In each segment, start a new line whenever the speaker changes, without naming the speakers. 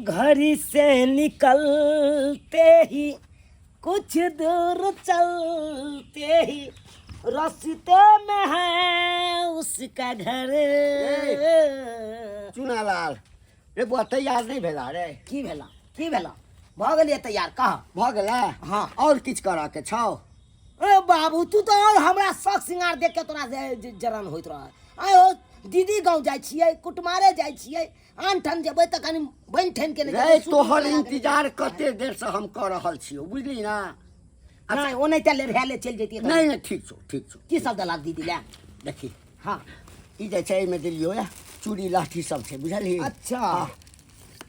घर से निकलते ही कुछ दूर चलते ही रास्ते में है उसका घर।
चुनालाल रे बुआ, तैयार नहि भेला रे?
की भेला, की भेला? भऽ गेलियै तैयार, कह।
भऽ गेलै?
हाँ।
आओर किछु करऽके छौ?
ए बाबू, तू तऽ आओर हमरा शौक श्रृंगार देख के तोरा जलन होइत रह। आय हो, दीदी गाँव जाइ छियै, कुटमारे जाइ छियै, आन ठाम जेबै तऽ कनि बनि ठनि के नहि
रे
जेबै, सूट
तोहर
लगा के नहि।
इंतजार कते देर से हम कऽ रहल छियौ, बुझली ना?
नहि, ओ नहि तऽ लेढ़ाले चलि जैतियै।
नहि नहि, ठीक छौ, ठीक छौ।
की सब देलक दीदी लए?
देखी।
हाँ।
ई जे छै, एहिमे देलियौ या चूड़ी लहठी सब छै, बुझलही?
अच्छा।
हाँ।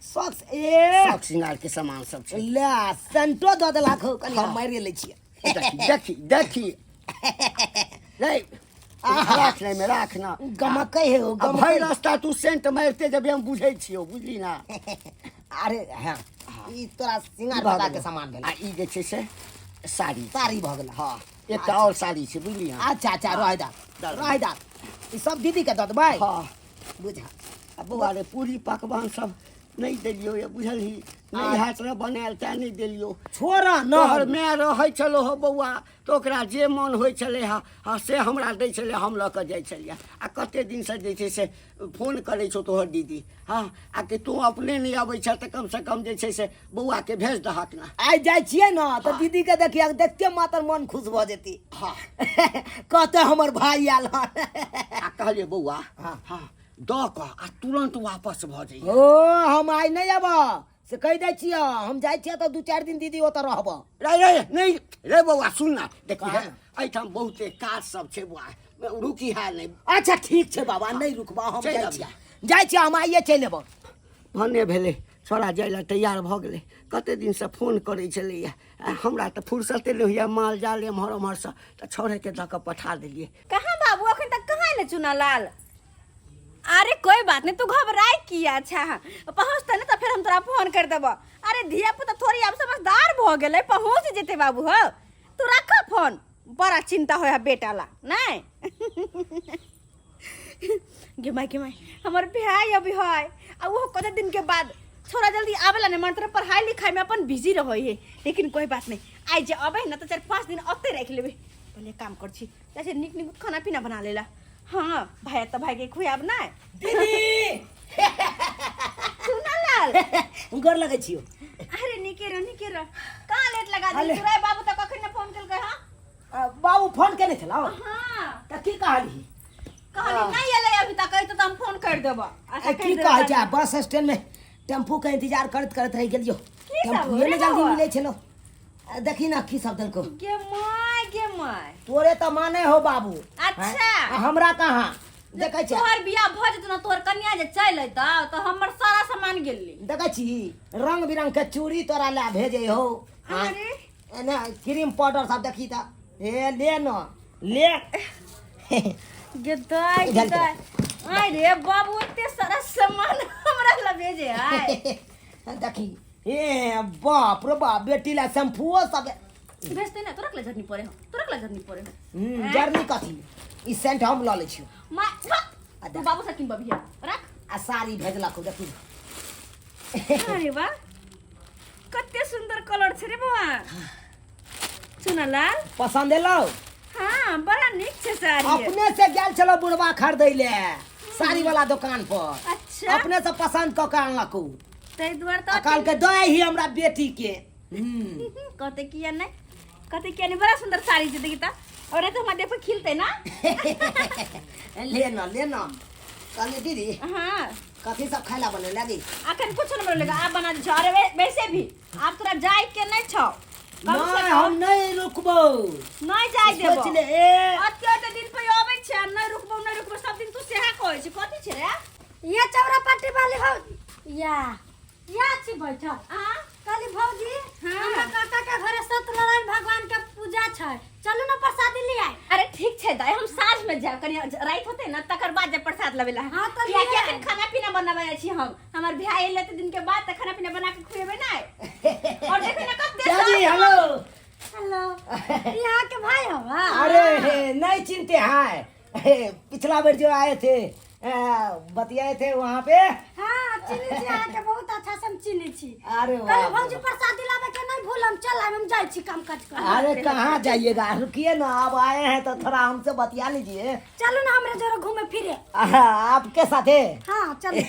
सॉक्स ए
शौक श्रृंगार के सामान सब छै।
ले, सेंटो दऽ देलक हौ, कनि हम
हाँ।
मारि लै छियै।
देखी, देखी, देखी रे, राख ने, राख ना।
गमकै हे ओ।
आ
गमकै।
भरि रास्ता तू सेंट मारिते जब हम बुझै छियौ, बुझली ना?
अरे हाँ, ई तोरा सिंगार
भऽ
पटा
गेलै।
के सामान भेल।
आ ई जे छै से साड़ी।
साड़ी भऽ गेल।
हाँ, एकटा आओर साड़ी छै, बुझली? हाँ।
अच्छा अच्छा, रह दा।
दऽ।
रह दा, ई सब दीदी के दऽ देबै।
हाँ।
बुझा।
आ बौआ रे, पूरी पकवान सब नहि देलियौ ये, बुझलही? नहि हैत रह बनायल, तेँ नहि देलियौ।
छोड़ न।
तोहर माय रहै छलौ हो बौआ, तऽ ओकरा जे मन होइ छलै हँ, हँ, से हमरा दै छलै, हम लऽ कऽ जाइ छलियै। आ कते दिनसँ जे छै से फोन करै छौ तोहर दीदी, हँ, आ कि तू अपने नहि अबै छह तऽ कमसँ कम जे छै से बौआके भेज दहक ने।
आइ जाइ छियै ने तऽ दीदी के देखिए, देखते मात्र मन खुश भऽ जेती। कहते हमर भाई आयल हन।
आ कहलियै बौआ, हँ, दऽ कऽ आ तुरन्त वापस भऽ जइहे।
ओ हम आइ नहि आब से कहि दै छियै, हम जाइ छियै तऽ 2-4 दिन दीदी ओतऽ रहब।
रे रे, नहि रे बौआ, सुन ना, देखी।
कहाँ?
हे, एहिठाम बहुते काज सब छै बौआ, रुकी है नहि।
अच्छा, ठीक छै बाबा, नहि रुकबा हम।
चलि
जाइ
आबिहे।
छियै, जाइ छियै, हम आइए चलि एबऽ।
भने भेलै, छोड़ा जाइ लए तैयार भऽ गेलै। कते दिनसँ फोन करै छलैए, आ हमरा तऽ फुर्सते नहि होइए, माल जाल एम्हर ओम्हरसँ, तऽ छौड़ेके दऽ कऽ पठा देलियै।
कहाँ बाबू, अखन तक कहाँ एले चुनालाल? अरे कोई बात नहीं, तू घबराए किया? अच्छा हाँ, पहुँचते ना तो फिर हम तोरा फोन कर देबो। अरे धिया पुता थोड़ी आब समझदार भ गेलै, पहुँच जेते बाबू। हो, तू रख फोन, बड़ा चिंता होय है बेटा ला। नहीं गे माय, गे माय, हमर भाई अभी है आ वो कते दिन के बाद। छोरा जल्दी आवेला नहीं, मन तोरा पढ़ाई लिखाई में अपन बिजी रहो है। लेकिन कोई बात नहीं, आई जे अबे ना तो 4-5 दिन अते रख लेबे। पहले काम कर छी, जैसे निक निक खाना पीना बना लेला। हाँ भाई, तो भाई के खुआब ना।
दीदी।
सुना लाल।
गोर लगै छियौ।
अरे निके रह, निके रह। कहाँ लेट लगा दी?
अरे।
तुरा बाबू तो कखन ने फोन केलकै? हाँ।
बाबू फोन केने छलौ?
हाँ।
तऽ की कहली?
कहली नहीं एलै अभी तक, तो हम फोन कर देबो। अच्छा।
आ, की कहै छै, बस स्टैंड में टेम्पू के इंतजार करैत करैत रहि गेलियो।
की सब
टेम्पूए
रे
ने जल्दी
बौआ?
मिलै छलो। आ, देखी ना की सब देलको।
गे my, गे my.
तोरे तऽ माने हो बाबू।
अच्छा।
हैं? आ हमरा कहाँ देखै छै।
तोहर बियाह भऽ जेतौ ना, तोहर कन्या जे चलि अयतौ तऽ हमर सारा सामान गेली।
देखै छी, रंग बिरंग के चूड़ी तोरा लए भेजै हो। हैं?
अरे।
एने क्रीम पाउडर सब, देखी तऽ, हे ले न ले।
गे दाइ, गे
इधर।
दाइ, अरे बाबू, एते सारा सामान हमरा ला भेजे है?
देखी, ए बाप रे बाप, बेटी ला शैम्पूओ सब।
भेजते ना, तोरा के जरनी पड़े हो, तोरा के जरनी पड़े हो।
जर्नी कथी, ई सेंट हम लऽ लै छियौ।
मा तू बाबू से किनबही, रख।
आ साड़ी भेजलक हौ, देखी।
अरे वाह, कते सुंदर कलर छै रे बौआ चुनालाल।
पसंद एलौ?
हाँ, बड़ा नीक छै साड़ी।
अपने से गेल छलौ बुढ़वा खरीदै ले साड़ी वाला दुकान पर।
अच्छा।
अपने से पसंद कऽ के अनलक उ।
ताहि दुआरे
आ
तऽ
कहलकै दही ही हमरा बेटी के।
कहते किया नहीं, कहते किया नहीं, बड़ा सुंदर साड़ी छै, देखी तऽ। और तो हमरा देह पर खिलते ना।
ले न, ले न। कहलियै दीदी,
हाँ।
कथी सब खाय ला बने लगी?
अखन कुछ नहीं बोलेगा, आप बना दी छो। अरे वैसे भी आप तोरा जाय के नहीं छो कम से
नहीं,
कम।
हम नहीं रुकबो।
नहीं जाय देबो।
सोच ले ए।
अते अते दिन पे आबै छै आ नहीं रुकबो, नहीं रुकबो, सब दिन तू सेहा कहै छै। कथी छै रे?
ये चौरा पट्टी वाली भौ या या छी बैठल।
आ
कहली भौजी,
हाँ।
हमरा काका के घरे सत्यनारायण भगवान के पूजा छै, चलू ना प्रसादी ले आइ।
अरे ठीक छै दाइ, हम साँझ में जायब, कनी राति होते ना तकर बाद जायब प्रसाद लेबै ला।
हाँ, तऽ
कियाकि
ले
अखन खाना पीना बनाबै छी हम। हमर भाय एलै तऽ दिन के बाद तऽ खाना पीना बना के खुएबै ना। और देखै ना कते
दादी।
सारा
हेलो।
हेलो, यहाँ के भाई हवा?
अरे हे, नहीं चिनते हैं? हे, पिछला बार जो आए थे, बतियाए थे वहाँ पे।
हाँ, चिन्है छी अहाँके, बहुत अच्छा से हम चिन्है छी।
अरे
कल
वाह।
भौजी प्रसादी लाबे के नहीं भूलम, चल आब हम जाइ छी काम काज करे।
अरे कहाँ जाइएगा, रुकिए ना, अब आए हैं तो थोड़ा हमसे बतिया लीजिए।
चलू ना हमरे जोरे घूमे फिरे।
आपके साथे?
हाँ चलू।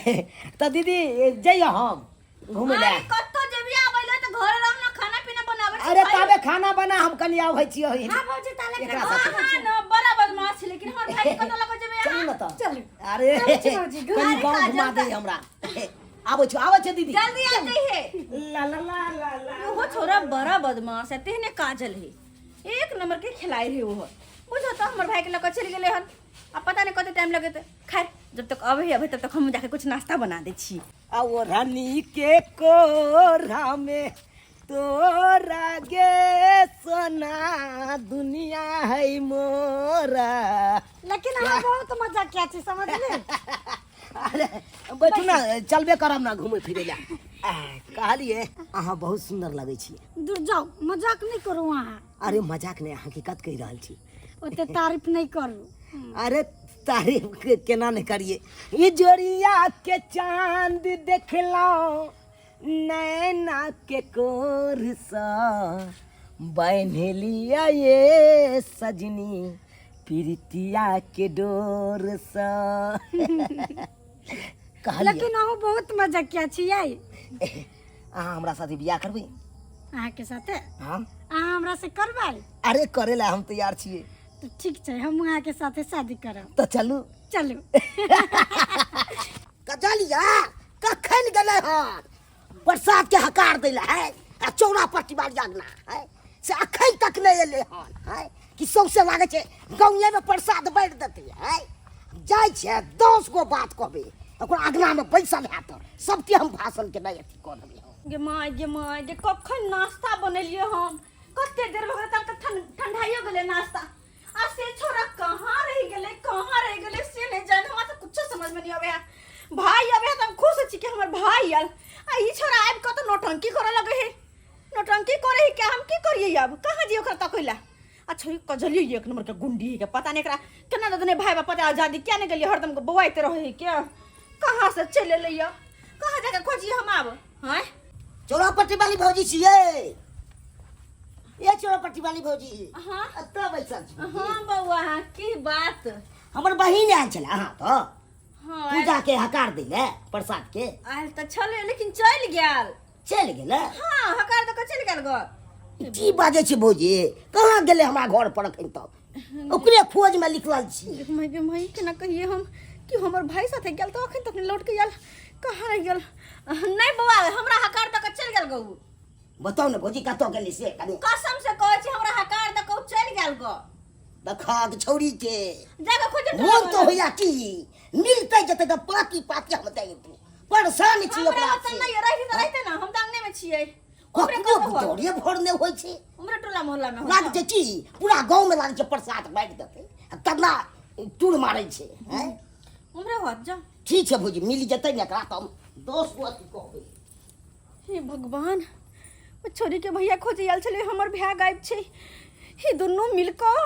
तो दीदी जाइए हम घूमे ले।
अरे कत्तो जेबी आबै ले त घर रह ना, खाना पीना बनाबै छी।
अरे तबे खाना बना, हम कनी आबै छियै।
हाँ भौजी ताले
एकरा
हाँ
साथे।
हाँ न बड़ा बदमाश छै, लेकिन हमर भाई के कतौ लग जेबे।
चलू ना त।
चलू।
अरे
चलू छी भौजी,
कनी
अरे
गाँव
काजल
घुमा दे
त-
हमरा। आबै छी, आबै छी दीदी।
जल्दी आ जइहे।
ला ला ला ला ला।
ओहो छोरा बड़ा बदमाश है, तेहने काजल है, एक नंबर के खिलाई रहे ओहो। बुझो तो हमर भाई के लग चलि गेलै हन, आ पता नहीं कते टाइम लगेतै। खैर जब तक अबै अबै तब तक हम जाके कुछ नाश्ता बना दै छी।
आ रानी के कोरा में तोरा गे सोना दुनिया है मोरा।
लेकिन अहाँ बहुत मजा किया छी, समझले?
अरे बैठू ना, चलबे करब ना घूमे फिरे ला। कहलिए अहाँ बहुत सुंदर लगै छी।
दूर जाओ, मजाक नहीं करू अहाँ।
अरे मजाक नहीं, हकीकत कहि रहल छी।
ओते तारीफ नहीं करू।
अरे तारीफ के केना नहीं करिए। ई जोड़िया के चांद देखलौं नैना के कोर सा, बान्हि लिया ये सजनी प्रीतिया के डोर सा। कहलिए
लेकिन अहूँ बहुत मजा किया छियै।
अहाँ हमरा साथे बियाह करबै?
अहाँके साथे?
हाँ।
अहाँ हमरा से करबै?
अरे करे ला हम तैयार छियै।
तऽ ठीक छै, हम अहाँके साथे शादी करब।
तऽ चलू।
चलू।
कजलिया कखन गेलै हन प्रसाद के हकार दै ला है आ चौरा पट्टी बाली अगना है से अखन तक नहि एलै हन है कि सौंसे लागै छै गाँवे में प्रसाद बाँटि देतै है। जाइ छै 10 गो बात कहबै ओकरा अगना में बैसल हैत सबके हम भाषण के नहि अथी कऽ देबै हम।
गे माय गे माय गे, कखन नाश्ता बनेलियै हम, कते देर भऽ गेलै, तब तक ठंडाइयो गेलै नाश्ता। आ से छोरा कहाँ रहि गेलै, कहाँ रहि गेलै से नहि जान, हमरा तऽ कुछो समझ में नहीं आबै है। भाई आबै है तऽ हम खुश छी कि हमर भाई आयल, आ ई छोरा आबि कऽ तऽ नौटंकी करऽ लगै है। नौटंकी करै है क्या, हम की करियै आब, कहाँ जइयै ओकरा तकै ला। आ छोरी कजलियै एक नंबर के गुंडी है के, पता नहीं एकरा केना ददने भाई बाप पता आजादी क्या नहीं गेलियै, हरदम के बौआइते रहै है क्या, कहाँ से चलि एलै यऽ, कहाँ जाके खोजियै हम आब। आँय
चौरापट्टी वाली भौजी छियै? ये चौरापट्टी वाली भौजी।
हाँ।
एतऽ बैसल छी।
हाँ बौआ, हाँ, की बात?
हमर बहिन आयल छलै अहाँ तऽ
हाँ,
पूजा के हकार दै प्रसाद के।
आयल तऽ छलै लेकिन चलि गेल।
चलि गेलै?
हाँ, हकार दऽ कऽ चलि गेल घर।
की बाजै छी भौजी, कहाँ गेलै हमरा घर पर अखन तक? ओकरे खोज में निकलल छी।
माय गे माय, केना कहिए हम कि हमर भाई साथे गेल तऽ अखन तक लौट के आयल, कहाँ रहि गेल? नहीं बौआ, हमरा हकार दऽ कऽ चलि गेल गौ।
बताउ ने भौजी कतऽ गेलै से कनि।
कसम से कहै छी हमरा हकार दऽ कऽ चलि गेल गौ।
देखक छौरी के
जाके खोज।
मोन तो होइया कि मिलते जेतै तऽ पाती पाती हम दे देतै। परेशान छी
हमरा
ओकरा
ओतऽ
से।
नहि रहिते तऽ रहिते ना, हम तऽ अंगने में छियै। ओकरे
ककरो
कतऽ होत?
डरे भर नहि होइ छै।
हमरे टोला मोहल्ला में होत।
लाग छै की पूरा गाँव में लाग छै प्रसाद बाँटि देतै आ तना चूर मारै छै। हैं
हमरे होत जा।
ठीक छै भौजी, मिल जेतै ने एकरा तऽ हम 10 गो अथी कहबै।
हे भगवान, ओ छोरी के भैया खोजे आयल छलै, हमर भाय गायब छै। ई दुनू मिल कऽ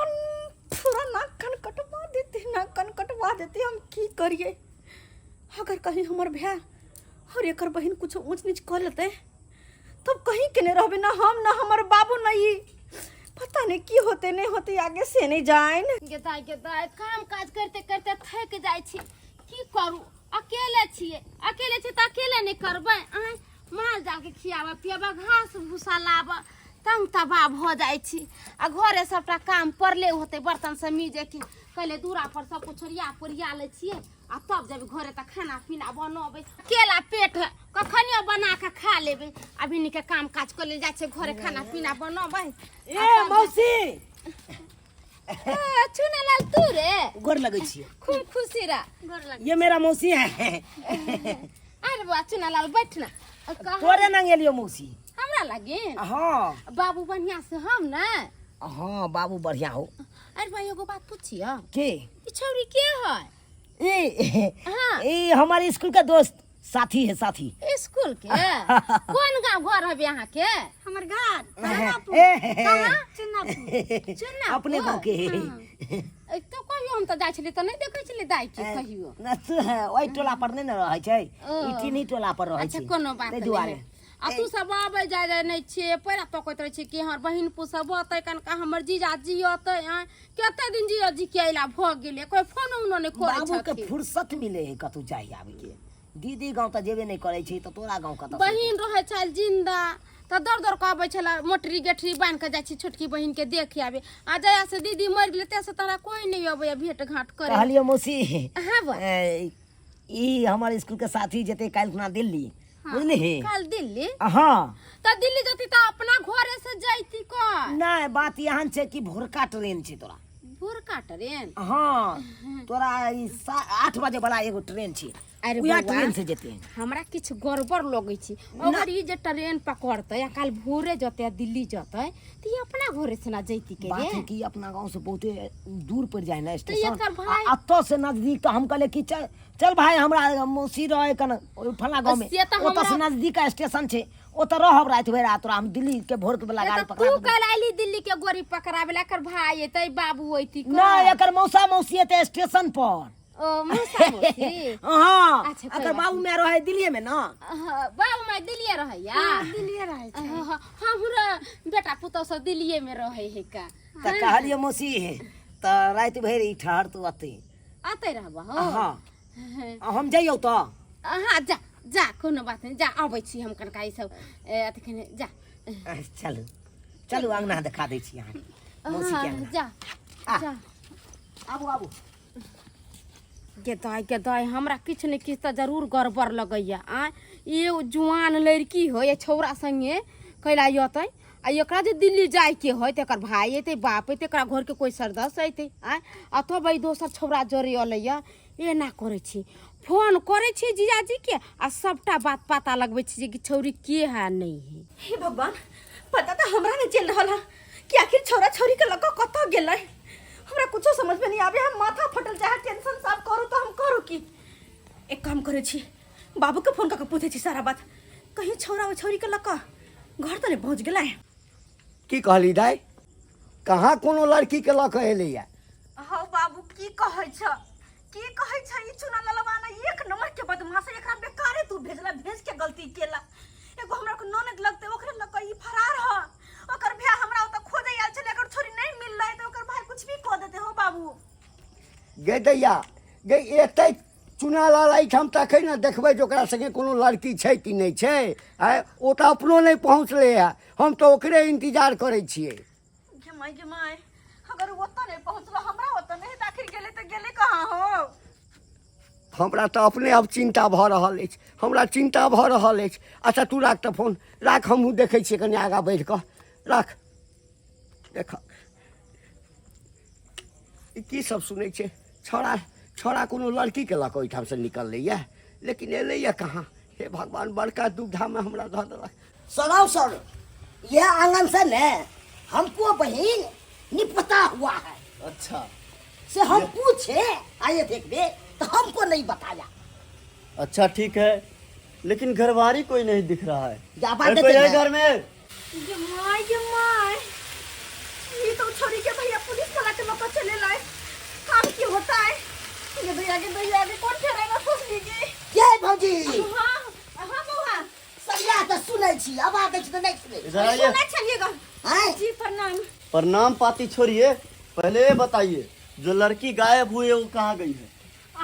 पूरा नाक कान कटवा देते, नाक कान कटवा देते। हम की करिए? अगर कहीं हमर भाय और एकर बहिन कुछ ऊंच नीच कऽ लेतै तब कहीं के नहीं रहबे, ना हम ना हमर बाबू ना ई। पता नहीं की होते नहीं होते आगे से नहीं जाइन।
गे दाइ गे दाइ, काम काज करते करते थकि जाइ छी, की करू? अकेले छियै, अकेले छियै तऽ अकेले नहि करबै? आँय, माल जालके खियाबऽ पियाबऽ, घास भूसा लाबऽ, तंग तबाह भऽ जाइ छी। आ घरे सबटा काम पड़ले होतै, बर्तन सब मीजैके। पहिले दूरा पर सब कुछ ओरिया पोरिया लै छियै आ तब जेबै घरे तऽ खाना पीना बनबै। अकेला पेट है, कखनियो बना कऽ खा लेबै। अभी निके काम काज कऽ लेल जाइ छै, घरे खाना पीना बनबै।
ए मौसी।
ए, चुनालाल तू रे?
गोर लगै छियै।
खूब खुशी रह।
गोर लग।
ये मेरा मौसी है।
अरे बा चुनालाल बैठ ना। कहाँ
तोरे नंग एलियो मौसी।
हमरा लगे?
हाँ।
बाबू बढ़िया से हम ना?
हाँ बाबू बढ़िया हो।
अरे भाई एगो बात पूछियो।
के?
ई छौरी के है?
ए
हाँ।
ए हमारे स्कूल का दोस्त साथी है साथी।
स्कूल के कोन गांव घर हबे अहाँ के?
हमर घर
ए,
चुनापुर।
चुनापुर?
अपने गांव के।
ए, तो कहियो हम तऽ जाइ छली तऽ नहि देखै छली दाइ के कहियो।
ना, तू है, ओहि टोला पर नहि ने रहै छै।
ओ।
ई तीनही टोला पर रहै
अच्छा
छै।
कोनो बात
ताहि
नहि
दुआरे
है। आ तू सब आबै जाय जाय नहि छियै, पैरा तकैत रहै छियै कि हमर बहिन पुसब अतै, कनका हमर जीजाजी अतै। आँय, कते दिन जीजाजी के अयला भऽ गेलै, कोइ फोनो उनो नहि करै
बाबू के
छथिन।
फुर्सत मिले है कतौ जाइ आबै के? दीदी गाँव तऽ जेबे नहि करै छै तऽ तोरा गाँव कतऽ से?
बहिन रहै छल जिन्दा तऽ दौड़ दौड़ कऽ अबै छलै, मोटरी गेठरी बान्हि कऽ जाइ छी छोटकी बहिन के देखे आबे। आ जहिया से दीदी मरि गेलै तहिया से तोरा कोइ नहि अबैया भेंट घाँट करे।
कहलियै मौसी।
हाँ बा।
ए, ई हमर स्कूल के साथी जेतै काल्हि खुना दिल्ली, बुझलिही?
काल्हि दिल्ली?
हाँ।
तऽ दिल्ली जती तऽ अपना घरे से जैती कह?
नहि, बात एहन छै कि भोरका ट्रेन छै तोरा।
भोरका ट्रेन?
हाँ, तोरा ई 8 बजे वाला एगो ट्रेन छै।
अरे
उएह
बौआ।
ट्रेन से जेतै।
हमरा किछु गड़बड़ लगै छै। अगर ई जे ट्रेन पकड़तै आ काल्हि भोरे जतै आ दिल्ली जतै तऽ ई अपना घरे से ना जैती के
बात
रे?
है कि अपना गांव से बहुते दूर पड़ जाए ना
तो
स्टेशन।
एकर भाई-
आ अतऽ से नजदीक तऽ हम कहले कि चल चल भाई, हमरा मौसी रहे कन ओहि फला गांव में।
से तऽ
ओतऽ से
हमरा-
नजदीक स्टेशन छै, ओतऽ रहब राति भरि आ तोरा हम दिल्ली के भोर के वाला गाड़ी
तऽ
पकड़ा
तू
देबौ।
काल्हि आइली दिल्ली के गोरी पकड़ावे ला, एकर भाई एतै, बाबू ऐती?
नहि, एकर मौसा मौसी एतै स्टेशन पर।
ओ मौसा मौसी?
हाँ।
अच्छा, कोई
एकर
बात
बाबू माय रहे दिल्लीए में ना।
हाँ, बाबू माय दिल्लीए रहैया?
दिल्लीए रहै छै।
हाँ, हमरो बेटा पुतहु सब दिल्लीए में रहै है का।
तऽ कहलियै मौसी, तऽ राति भरि ई ठहरतौ ओतै।
आते रहबह हो?
हाँ, हम जइयौ तऽ।
हाँ, जा जा, कोनो बात नहि, जा, अबै छी हम कनका ई सब ए, अथी कने जा।
चलू चलू, अंगना देखा दै छी अहाँके, मौसी के
हाँ,
अंगना।
जा।
आ।
जा।
आबू आबू।
गे दाइ, गे दाइ, हमरा किछु ने किछु तऽ जरूर गड़बड़ लगैया। आँय, एगो जुआन लड़की होइ छौड़ा संगे कैला अतै? आ एकरा जे दिल्ली जाइके हइ तऽ एकर भाय अयतै, बाप अयतै, एकरा घरके कोइ सदस्य अयतै? आँय, आ तब ई दोसर छौड़ा जरे अलैया। एना करै छी, फोन करै छी जीजाजीके आ सबटा बात पता लगबै छी जे कि छौड़ी के है नहि है।
हे भगवान, पता तऽ हमरा नहीं चल रहा है कि आखिर छोरा छोरी के लड़का कतऽ गेलै। हमरा कुछो समझ में नहीं आवे, हम माथा फटल जाए टेंशन साफ करू तो हम करू की? एक काम करै छी, बाबू के फोन कऽ के पूछै छी सारा बात। कहीं छोरा ओ छोरी के लड़का घर तऽ नहीं पहुँच गेलै?
की कहली दाइ? कहाँ कोनो लड़की के लऽ कऽ एलैया?
हौ बाबू, की कहै छ, की कहै छ? ई चुना ललवा ना एक नंबर के बदमाश है। एकरा बेकारे तू भेजला, भेज के गलती केला। एगो हमरा को ननद लगते, ओकरे लग के ई फरार ह। ओकर भाय हमरा ओतऽ खोजे आयल छलै। अगर छोरी नहीं मिललै तऽ ओकर भाय कुछ भी कऽ देते हो बाबू।
गे दैया गे, एतै चुनालाल एहिठाम तखन ने देखबै जे ओकरा संगे कोनो लड़की छै कि नहि छै। आँय, ओ तऽ अपनो नहि पहुँचलै हँ, हम तऽ ओकरे इंतजार करै छियै।
गे माय, गे माय, अगर उ ओतऽ नहीं पहुँचलो, हमरा ओतऽ नहीं, तऽ आखिर गेलै तऽ गेलै कहाँ हो?
हमरा तऽ अपने आब चिन्ता भऽ रहल अछि, हमरा चिन्ता भऽ रहल अछि। अच्छा, तू राख तऽ फोन राख, हमहूँ देखै छियै कनि आगाँ बढ़ि कऽ। राख, देख, ई की सब सुनै छै? छौड़ा छौड़ा कोनो लड़कीके लऽ कऽ ओहिठामसँ निकललैए, लेकिन एलैए कहाँ? हे भगवान, बड़का दुविधामे हमरा धऽ देलक।
सर सर, यह आंगन से ने हमको बहन निपता हुआ है।
अच्छा।
से हम पूछे आइए देखबे तो हमको नहीं बताया।
अच्छा ठीक है, लेकिन घरवारी कोई नहीं दिख रहा है।
जा बात
अरे
देते
कोई है
हैं।
घर में?
गे माय, गे माय, ये तो छोरी के भैया पुलिस वाला के लौका चले लाए। काम की होता है? गे भैया, गे भैया, गे कौन ठहराए में फंस लीजिए।
क्या है भौजी?
हाँ हाँ बउआ।
सरिया तऽ सुनै छी, आवाज दै छी तऽ नहि सुनै।
इधर आइए।
सुना चलिएगा।
आँय?
जी प्रणाम।
प्रणाम पाती छोड़िए, पहले ये बताइए जो लड़की गायब हुई है वो कहाँ गई है?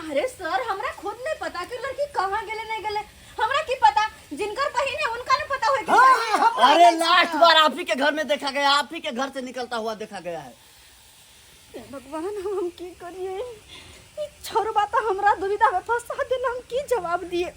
अरे सर, हमरा खुद नहीं पता कि लड़की कहाँ गेले नहीं गेले। हमरा की पता, जिनकर बहिन है उनका नहीं पता होय के
हाँ,
चाही।
हाँ, हमरा
अरे
नहि
लास्ट
पता।
बार आप ही के घर में देखा गया, आप ही के घर से निकलता हुआ देखा गया है।
हे भगवान, हम की करिए? ई छोरबा तो हमरा दुविधा में फंसा देला। हम की जवाब दिए?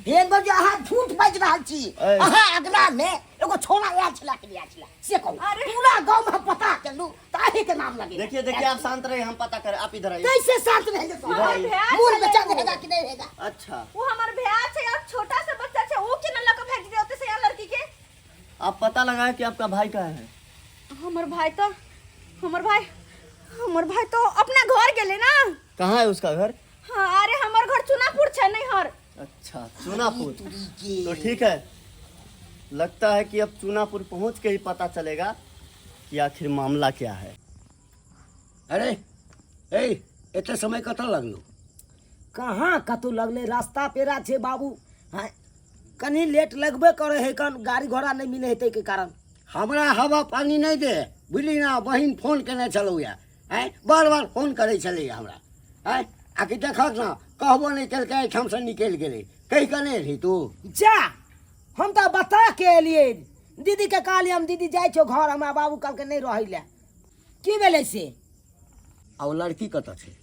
भेल भौजी, अहाँ झूठ बाजि रहल छी।
ऐ।
अहाँ अगला मे एगो छोड़ा आयल छला कि नहि आयल छला से कहू।
अरे।
पूरा गाँव में हम पता चलू तऽ अहीं के नाम लगे।
देखिए देखिए, आप शांत रहिए, हम पता करें। आप इधर आइए।
कैसे शांत रह जेतौ?
इधर आइए।
भैया
मूल
छलै
बच्चा
ओ।
रहेगा कि नहीं रहेगा?
अच्छा।
वो हमर भैया छै और छोटा सा बच्चा छै, ओ केना लऽ के भागि जेतै से लड़की के?
आप पता लगाए कि आपका भाई कहाँ है।
हमर भाई तो हमर भाई तो अपना घर गेले ना।
कहाँ है उसका घर?
हाँ, अरे हमर घर चुनापुर छै, नैहर।
अच्छा चूनापुर, तो ठीक है, लगता है कि अब चूनापुर पहुंच के ही पता चलेगा कि आखिर मामला क्या है।
अरे ए, एते समय कतऽ लगलो?
कहाँ कतौ लगलै, रास्ता पेरा छै बाबू। हाँ, कनि लेट लगबे करे है, कन गाड़ी घोड़ा नहीं मिले है ताहिके कारण।
हमरा हवा पानी नहि दे, बुझली ना? बहिन फोन केने छलौ या, आँय, बार बार फोन करै छलैया हमरा, आँय, आकि देखक ना, कहबो नहि केलकै, एहिठामसँ निकलि गेलै। कहि कऽ नहि एलही तू?
जा, हम तऽ बता के एलियै दीदी के, कहलियै हम दीदी जाइ छौ घर, हमरा बाबू कहलकै नहि रहै लए। की भेलै से?
आ ओ लड़की कतऽ छै?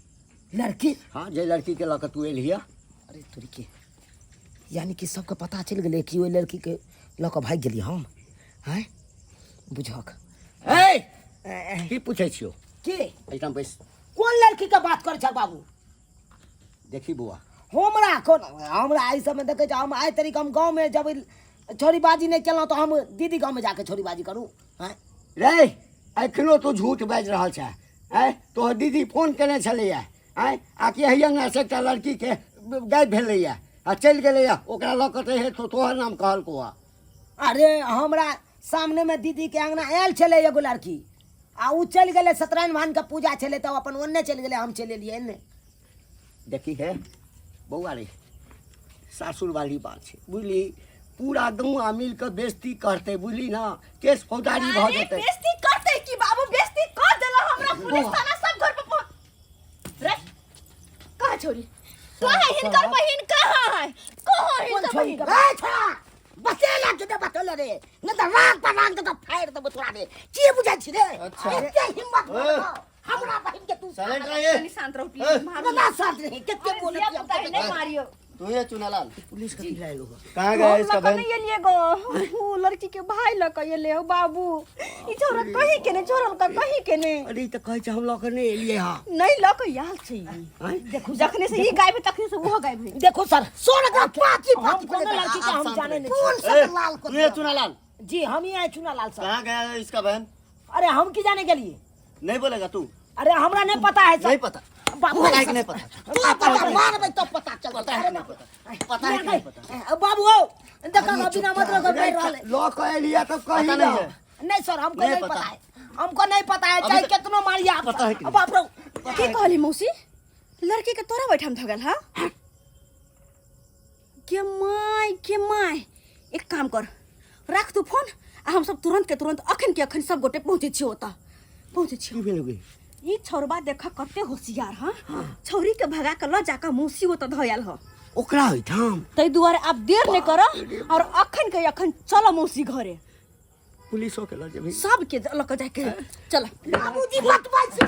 लड़की?
हँ, जे लड़कीके लऽ कऽ तू एलही।
अरे तोरी के, यानी कि सबके पता चलि गेलै कि ओहि लड़कीके लऽ कऽ भागि गेलियै हम। आँय बुझक।
ए, की पूछै छियौ?
के
एहिठाम बैस।
कोन लड़की के बात करै छ बाबू?
देखी बौआ,
हमरा कोन, हमरा एहि सबमे देखै छ, हम आइ तरीक हम गाँवमे जब छोरीबाजी नहि केलहुँ तऽ हम दीदी गाँवमे जाके छोरीबाजी करू? आँय
रे, एखनो तू झूठ बाजि रहल छह। आँय, तोहर दीदी फोन केने छलैया, आँय, आ कि एहि अङ्गनासँ एकटा लड़कीके गायब भेलैया आ चलि गेलैया, ओकरा लऽ कऽ तऽ हे तोहर नाम कहलकौ हँ।
अरे हमरा सामनेमे दीदीके अङ्गना आयल छलै एगो लड़की आ ओ चलि गेलै। सत्यनारायण भगवानके पूजा छलै तऽ ओ अपन ओन्ने चलि गेलै, हम चलि एलियै एन्ने।
देखी हे बौआ रे, सासुर वाली बात छै, बुझली? पूरा गाँव मिल कऽ बेइज्जती करतै, बुझली ना? केस फौजदारी भऽ
अरे
जेतै।
बेइज्जती करते की बाबू, बेइज्जती कर देला हमरा, पुलिस थाना सब घर पर पहुंच रे। कहाँ छोरी, कहाँ है हिनकर बहिन? कहाँ है, कहाँ है
कोन
हिनकर
छोरी
बहिन?
के? ए छोरा, बतेला के दे, बतेला रे, नहीं तऽ राग पर राग दे कऽ फाड़ि देबो तोरा रे। की बुझै छी रे?
अच्छा।
एते हिम्मत
ए।
भऽ गेलौ हमरा बहिन के तू?
साइलेंट रहिए।
कनी शांत रहो
ए।
प्लीज, मारू
ना शांत रही, कते
अरे
बोले
धिया पुता है, नहीं मारियो।
तू ये चुनालाल,
पुलिस कथी लए एलौ?
कहाँ गया
हम
इसका
लऽ कऽ
बहन?
नहीं एलियै गो, उ लड़की के भाई लऽ कऽ एलै हो बाबू। ई छोरा कहीं के नहीं, छोरा का कहीं के नहीं।
अरे ई तऽ कहै छै हम लऽ कऽ नहि एलियै हँ।
नहीं लऽ कऽ आयल छै ई।
आँय?
देखू।
जखने से ई गायब है तखने से ओहो गायब है।
देखो सर, सोन का पाची
हम
पाची
कोनो
लड़की के हम जाने नहीं।
कौन
कौन
ए,
सब लाल को
तू ये चुनालाल?
जी, हम ही आए चुनालाल सर।
कहाँ गया है इसका बहन?
अरे हम की जाने के लिए?
नहीं बोलेगा तू?
अरे हमरा नहीं पता है सर।
नहीं पता?
बाबू।
पता है कि नहीं पता?
तू पता मारबै तो पता चल।
पता है कि नहीं पता? पता है कि नहीं पता?
बाबू हो, देखा ना, बिना मतलब के बैठ रहल है।
लऽ कऽ एलियै तऽ कही
पता
ना।
नहीं है?
नहीं सर, हमको
नहीं
नहीं
पता।
पता है, हमको नहीं पता है।
अभी
चाहे
तो-
कितनो मारिए आप।
पता है कि नहीं?
बाप रे।
की कहली मौसी, लड़की के तोरा बैठाम धगल? हाँ के my, के my, एक काम कर, राख तू फोन आ हम सब तुरंत के तुरंत अखन के अखन सब गोटे पहुंचे छियो, ओतऽ पहुंचे छियो।
की भेल गे?
ई छौरबा देख कते होशियार। हाँ, छौरी के भगा के ल जाके मौसी ओतऽ धयल ह।
ओकरा ओहिठाम?
ताहि दुआरे आब देर नहीं कर और अखन के अखन चल मौसी घरे।
पुलिसो के लऽ जेबही?
सबके लऽ के जाके चल।
बाबूजी बतबै छी,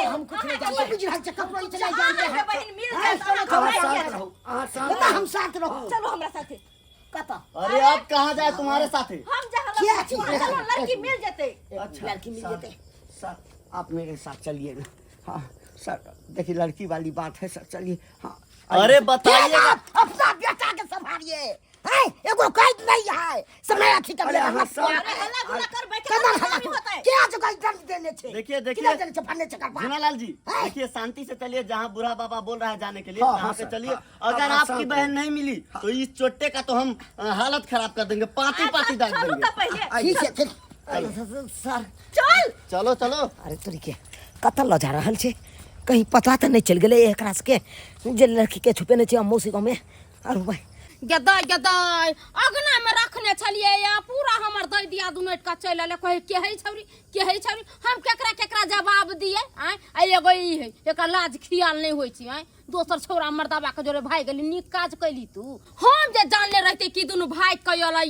हम कुछ नहीं जानते। बुझ रहल छै ककरो ई नहीं जानते हैं।
बहिन मिल जाए तो
अहाँ शांत रहू, अहाँ शांत
ना हम साथ रहू।
चलो हमरा साथे।
कतऽ?
अरे आप कहाँ जाए तुम्हारे साथे?
हम जहाँ
क्या चीज?
चलो, लड़की मिल जेते।
अच्छा।
लड़की मिल जेते।
सर, आप मेरे साथ चलिए ना। हाँ सर, देखिए लड़की वाली बात है सर, चलिए। हाँ।
अरे बताइएगा।
अपना बेटा के संभालिए है, एगो कैद नहीं है समय अथी कर।
अरे अहाँ सब
अरे हल्ला गुल्ला कर बैठे
कमर
तो
हल्ला
नहीं होता है।
क्या जो कोई दंड देने छे?
देखिए, देखिए।
किना देने छे फन्ने छे करबा?
झूनालाल जी,
हैं?
देखिए शांति से चलिए, जहाँ बूढ़ा बाबा बोल रहा है जाने के लिए
हाँ,
वहाँ
हाँ,
पे
सर,
चलिए।
हाँ,
अगर
हाँ,
आपकी
शांत
बहन नहीं मिली तो इस चोटे का तो हम हालत खराब कर देंगे, पाती पाती दाग
चलू
देंगे।
तऽ पहिले।
ठीक है, ठीक सर।
चल।
चलो चलो।
अरे तोरी के, कतऽ लऽ जा रहल छै? कहीं पता तऽ नहि चलि गेलै एकरा सबके जे लड़की के छुपेने छै हम मौसी गाँवमे? आरू भाई।
गदाय गदाय, अगना में रखने छलियै या पूरा हमर दै दिया दुनू के चलि एलै। कहै के है छौरी, के है छौरी? हम केकरा केकरा जवाब दियै? आँय, आ एगो ई है, एकर लाज खियाल नहि होइ छै। आँय, दोसर छौड़ा मर्दाबा के जोरे भागि गेली, नीक काज कैली तू? हम जे जानले रहते कि दुनू भागि के अलै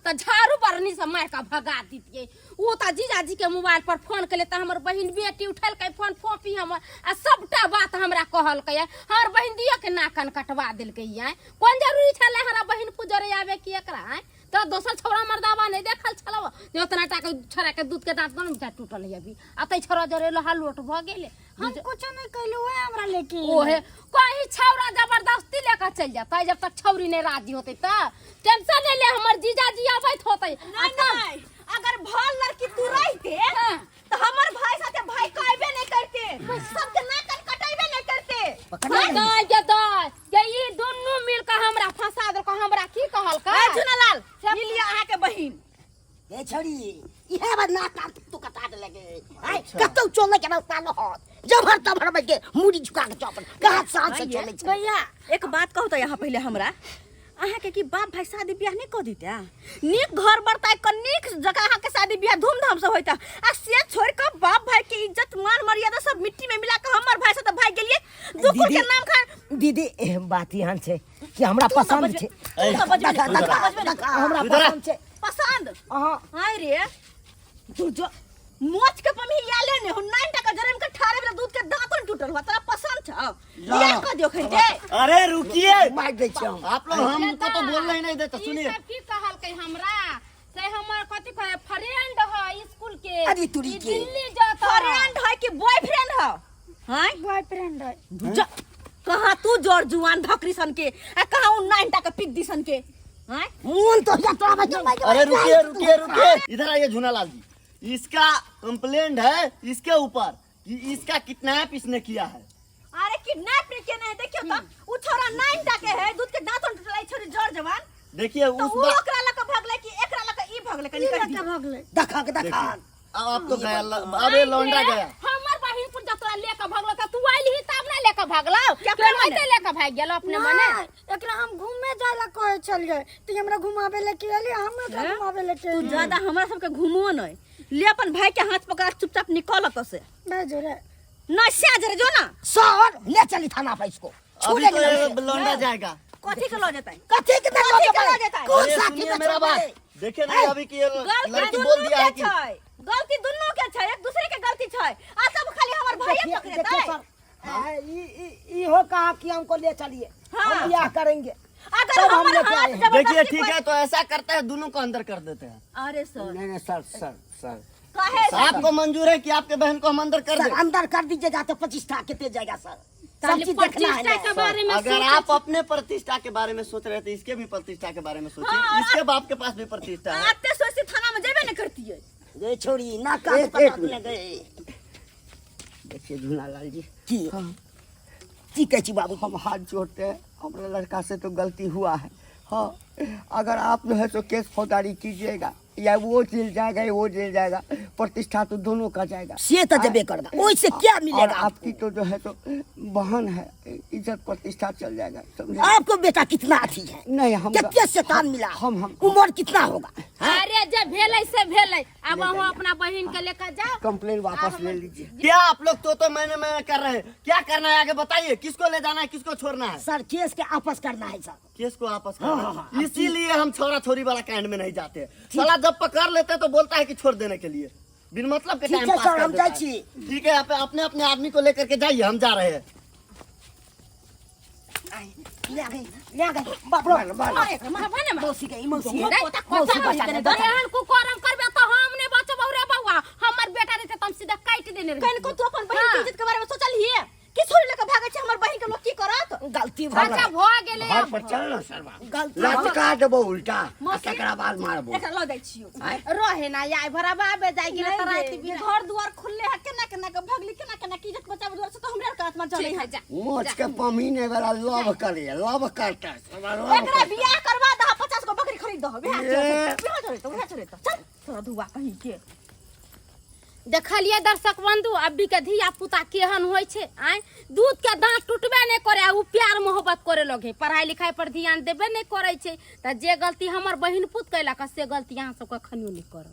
तऽ झाड़ू बरनी से मारि कऽ भगा दितियै। ओ तऽ जीजाजी के मोबाइल पर फोन केले तऽ हमर बहिन बेटी उठेलकै फोन, फोपी हमर, आ सबटा बात हमरा कहलकै। हमर बहिन दिया के नाक कान कटवा देलकै। आँय, कोन जरूरी छलै हमरा बहिन पुजरे आबे की एकरा? आँय, तऽ दोसर छौड़ा मर्दाबा नहि देखल छलौ जे ओतना टा के छोड़ा के दूध के दाँत कोन मिठाइ टूटल है अभी, आ तै छोड़ा जरे लोहा लोट भऽ गेलै।
हम कुछो नहीं कैलू है, हमरा लेके
ओहे कहीं छौड़ा जबरदस्ती लेकर चलि जेतै, जब तक छौरी नहि राजी होतै तऽ टेंशन नहि ले, हमर जीजाजी आबैत होतै।
नहीं नहीं, अगर भल लड़की तू रहते
हाँ।
तो हमर भाई साथे भाई कहबे नहीं करते, सबके नाक कान कटेबे नहीं करते।
दाय गे दाय, हमरा फंसा देलको हमरा की कहलकै
ए झुनालाल ई लिअ अहाँके बहिन
ए छड़ी इहे बार नाक कान तू कटा दे लगे आय कतौ चले के रास्ता न होत जबर तबर में के मुड़ी झुका के चौपन कहाँ शान से चले छै
भैया एक बात कहू तो यहाँ पहले हमरा अहाँके की बाप भाई शादी बियाह नहीं कऽ दिता नीक घर बरता के नीक जगह अहाँके शादी बियाह धूमधाम से होइता आ से छोड़ कऽ बाप भाई के इज्जत मान मर्यादा सब मिट्टी में मिला कऽ हमर भाई से तऽ भाग गेलिए दुकुर के
दीदी-
नाम खा
दीदी एहन बात एहन छै कि हमरा पसंद छै
तू तऽ बजबे
देखा
नहि, तू
देखा
तऽ बजबे नहि।
देखा हमरा
इधर आ।
पसंद छै
पसंद
अहाँ
हाय रे तू जो मोच के पमी याले ने हो नाइन टका जरम के ठारे वाला दूध के दांतन टूटल हुआ तोरा पसंद छौ बियाह कऽ दियो खै दे
अरे रुकिए
मार दै छियै हम
आप लोग हमको तो बोलने ही नहीं देते
ई
सुनिए
सब की कहलकै हमरा से हमर कथी कहे फ्रेंड है स्कूल के
अरे तुरी
ई
के।
दिल्ली जाता
फ्रेंड है कि बॉयफ्रेंड है हाय
बॉयफ्रेंड है
जा कहाँ तू जोर जुआन धकरी सन के आ कहाँ उ नाइन टका पिक दी सन के हाय
मोन तो या तोरा बच्चा
अरे रुकिए रुकिए रुकिए इधर आइए झूनालाल जी इसका कंप्लेंट है इसके ऊपर कि इसका किडनैप इसने किया है
अरे किडनैप नहीं केने है देखियो तो उ छोरा नाइन टके है दूध के दांतन टूटल छोरी जोर जवान
देखिए
तो
उस
उ
बार
ओकरा लके भगले कि एकरा लके ई भगले कनी
ई
कह
लके
दियो
भगले
देखा के देखा
अब आप तो गया अब ये लौंडा गया
हमर बहिन पर जब तोरा लेके भगलो त तू आइल ही तब ना लेके भगलो
क्या
तू
मने?
ऐसे लेके भाग गेलो अपने मने
नहीं, एकरा हम घूमे जाय ला कहै छलियै तऽ ई हमरा घुमाबे ले के एली हम एकरा
हैं?
घुमाबे ले के
तू
एली
ज्यादा हमरा सबके घुमो नहीं ले अपन भाई के हाथ पकड़ा चुपचाप निकल अत से
भेजो रे
ना से जरे जो ना
सर ले चली थाना पर इसको
अभी
छूले
तो
नहीं
ये
हमसे।
लौंडा जाएगा
कथी के लऽ जेतै
कथी के ना
कथी के लऽ जेतै?
कौन
अरे
सा
सुनिए मेरा बात देखिए ना अभी कि ये
गलती
लड़की
दुनू
बोल दिया
के
है कि
छै गलती दुनू के छै एक दूसरे के गलती छै आ सब खाली हमर भाइये
देखिए
पकड़ेतै
सर ई हो कहा कि हमको ले चलिए
हाँ।
हम ब्याह करेंगे
अगर
तब हम
हमर
लेके
हाथ
आए हैं।
जबरदस्ती
देखिए ठीक है तो ऐसा करते हैं दोनों को अंदर कर देते हैं
अरे सर
नहीं नहीं सर सर सर
काहे
आपको मंजूर है कि आपके बहन को हम अंदर कर
सर
दें
अंदर कर दीजिएगा तो 25 के तेज जाएगा सर सब चीज देखना है
प्रतिष्ठा के
ना।
बारे में
अगर
सोचै
आप अपने प्रतिष्ठा के बारे में सोच रहे थे इसके भी प्रतिष्ठा के बारे में सोचिए
हाँ, और
इसके बाप के पास भी प्रतिष्ठा है
आते सोचते थाना में जेबे न करतियै
ये छोड़ी ना का
एक- एक मिनट।
गए
देखिए झूनालाल जी
की की कहै छी बाबू
हम हाथ जोड़ते हैं हमारे लड़का से तो गलती हुआ है हाँ अगर आप जो है तो केस फौजदारी कीजिएगा या वो जेल जाएगा या वो जेल जाएगा प्रतिष्ठा तो दोनों का जाएगा
से तो जबे करगा ओइसे क्या
और
मिलेगा
आपकी तो जो है तो बहन है इज्जत प्रतिष्ठा चल जाएगा समझे
आपको बेटा कितना अथी है
नहीं हम
कितने शैतान मिला
हम हम
उम्र कितना होगा
अरे जे भेलै से भेलै अब अहाँ अपना बहिन के लेकर जाओ
कंप्लेन वापस ले लीजिए
क्या आप लोग तो मैंने मैं कर रहे हैं क्या करना है आगे बताइए किसको ले जाना है किसको छोड़ना है
सर केस के आपस करना है सर
केस को आपस करना है। इसीलिए हम छोरा छोरी वाला कांड में नहीं जाते साला जब पकड़ लेते हैं तो बोलता है कि छोड़ देने के लिए बिन मतलब के
ठीक
टाइम
है
पास
सर,
कर
हम
देता
जाइ
है। ठीक है आप अपने अपने आदमी को लेकर के जाइए हम जा रहे हैं
ले गई ले गई बाप रे
मार
मौसी गई मौसी
नहीं,
मौसी बचा ले बचा ले।
एहन कुकर्म करबे तो हम नहीं बचबौ रे बौआ हमर बेटा रहते त हम सीधा काटि देने रहितियै।
कनिको तू अपन बहिन के
हाँ।
इज्जत के बारे में सोचल हिए कि छोरी लेके भागै छै हमर बहिन के लोग की करत
गलती भऽ
अच्छा
गेल
भऽ गेलै
घर
आब।
पर चल ना सरवा
गलती भऽ गेल।
लटका देबो उल्टा आ
मौसी।
तकरा बाद मारबो
एकरा लऽ जाइ छियौ
रहे ना आइ भरबा आबे जाइ गेलै त राति
नहीं
बिराति
घर दुआर खुलले है केना केना के भगली केना केना के इज्जत बचाबै दुआर से तो हमरे आर के आत्मा जलै
ठीक
है
है जा
मोच के पमीने वाला लव करे लव करता सरवा लव
एकरा बियाह करवा दह 50 गो बकरी खरीद दह बियाह
ये।
चल बियाह चले तो बियाह चले तो चल तोरा धुआ कहीं के
देखलिए दर्शक बंधु अभी के धिया पुता केहन होइ छै आँय दूध के दाँत टूटबे नहि करे आ उ प्यार मोहब्बत करे लगे पढ़ाई लिखाई पर ध्यान देबे नहि करै छै तऽ जे गलती हमर बहिन पुत कयलक से गलती अहाँ सबके कखनियो नहि करब।